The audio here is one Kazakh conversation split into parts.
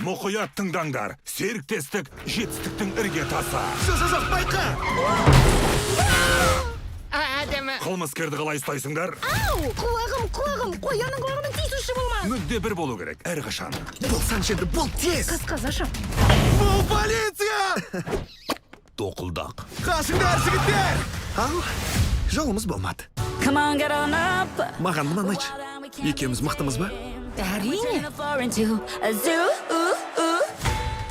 Мұқият тыңдаңдар. Серіктестік — жетістіктің іргетасы. Жоқ, жоқ, жоқ, байқа! Әдемі. Қылмыскерді қалай ұстайсыңдар? Ау, құлағым, құлағым, қоянның құлағымен тиісуші болма. Мүдде бір болу керек, әрқашан. Болсаңшы енді, бол тез! Қасқазаша. Бұл полиция! Тоқылдақ. Қашыңдар, жігіттер! Ал, жолымыз болмады. Come on, get on up. Маған мынаны айтшы. Екеуміз мықтымыз ба? Әрине. Into a zoo.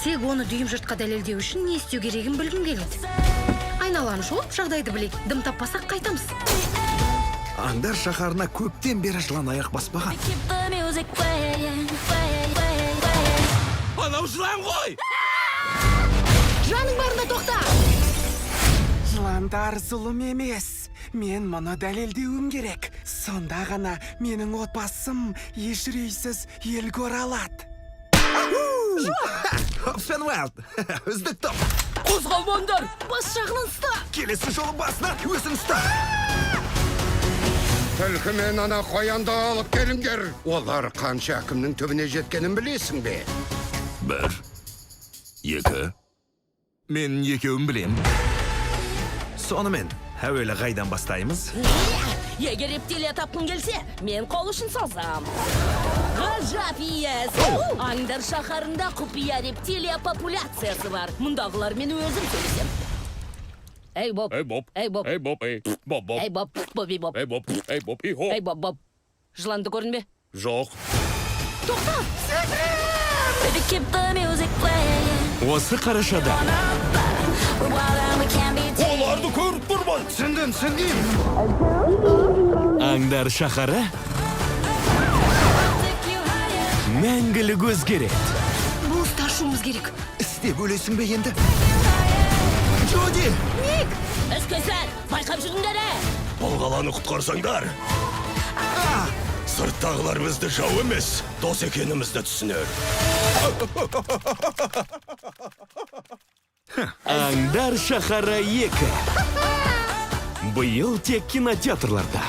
Тек оны дүйім жұртқа дәлелдеу үшін не істеу керегін білгім келеді. Айналаны шолып, жағдайды білейік. Дым таппасақ, қайтамыз. Аңдар шаһарына көптен бері жылан аяқ баспаған. Keep the music playing, play, play, play. Анау жылан ғой! Жаның барында тоқта! Жыландар зұлым емес. Мен мұны дәлелдеуім керек. Сонда ғана менің отбасым еш үрейсіз елге оралады. Хопс пен Уайлд. Үздік топ. Қозғалмаңдар! Бас жағынан ұста! Келесі жолы басынан өзің ұста. Түлкі мен ана қоянды алып келіңдер. Олар қанша әкімнің түбіне жеткенін білесің бе? Бір, екі. Мен екеуін білем. Сонымен, әуелі қайдан бастаймыз? Егер рептилия тапқың келсе, мен қол ұшын созам. Ғажап иіс! Аңдар шаһарында құпия рептилия популяциясы бар. Мұндағылармен өзім сөйлесем. Эй, Боб. Эй, Боб. Эй, Боб. Эй, Боб, эй. Боб, Боб. Эй, Боб. Боби Боб. Эй, Боб. Эй, Боб. И-хо. Эй, Боб, Боб. Жыланды көрдің бе? Жоқ. Baby, keep the music playing. Осы қарашада. On up. We're wild and we can't be tamed. Оларды көріп тұрмын. Түсіндім, түсіндім. Аңдар шаһары Take you higher. Мәңгілік өзгереді. Бұл істі ашуымыз керек. Істеп өлесің бе енді? Джуди! Іскесен, байқап жүріңдер, ә! Бұл қаланы құтқарсаңдар, сырттағылар бізді жау емес, дос екенімізді түсінер. Аңдар шаһары 2. Биыл тек кинотеатрларда.